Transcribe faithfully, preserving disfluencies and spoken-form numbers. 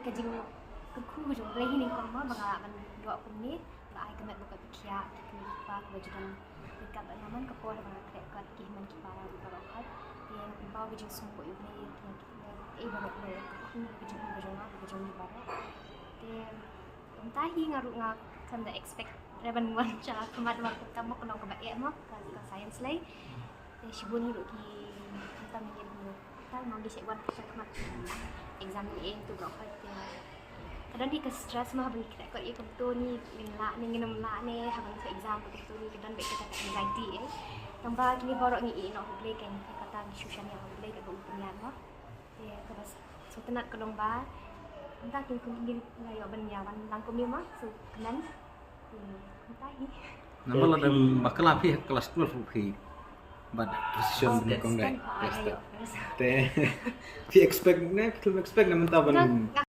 Ka jingkyrkhu ka jong U Blei hi nyngkong mo ba nga lah ban duh kumne, ba ai ka met bad ka khiah ki kmie ki kpa kiba ju don ryngkat bad nga man ka por ba nga khreh kot ki hynmen ki para ruh baroh. Te nga pynpaw ka jingsngewnguh ïa U Blei ïa ki, ïa ki baroh, ïa ka jingkyrkhu ka jong nga ka jong ngi baroh. Te kumta hi nga ruh nga khlem da expect re ban wan sha khmat, namar kumta mo ka long kaba eh mo ka, ka science lei. Te shibun hi ruh ki, kumta mynta ngi ruh kumta mo ngi shu wan sha khmat exam ngi eh tu baroh hoi. Te ka don hi ka stress mo haba ngi khreh kot ïa kumto, ngi ngin lah ne ngin ym lah ne haba ngi exam kumto, ngi ka don beit kata ka anxiety eh. Tangba kine baroh ngi ïeh noh ha U Blei, ka kata ngi shu shaniah ha U Blei kaba u pynïaid mo. Te kaba sngewtynnat ka long ba kumta kin kum kin la ïoh ban ïa wan lang kumne mo, so kmen. Hmm, kumta hi. Namar lada bakla phi ha klas twelve phi bad position nyngkong dei. Te phi expect ne, phi expect na mynta ban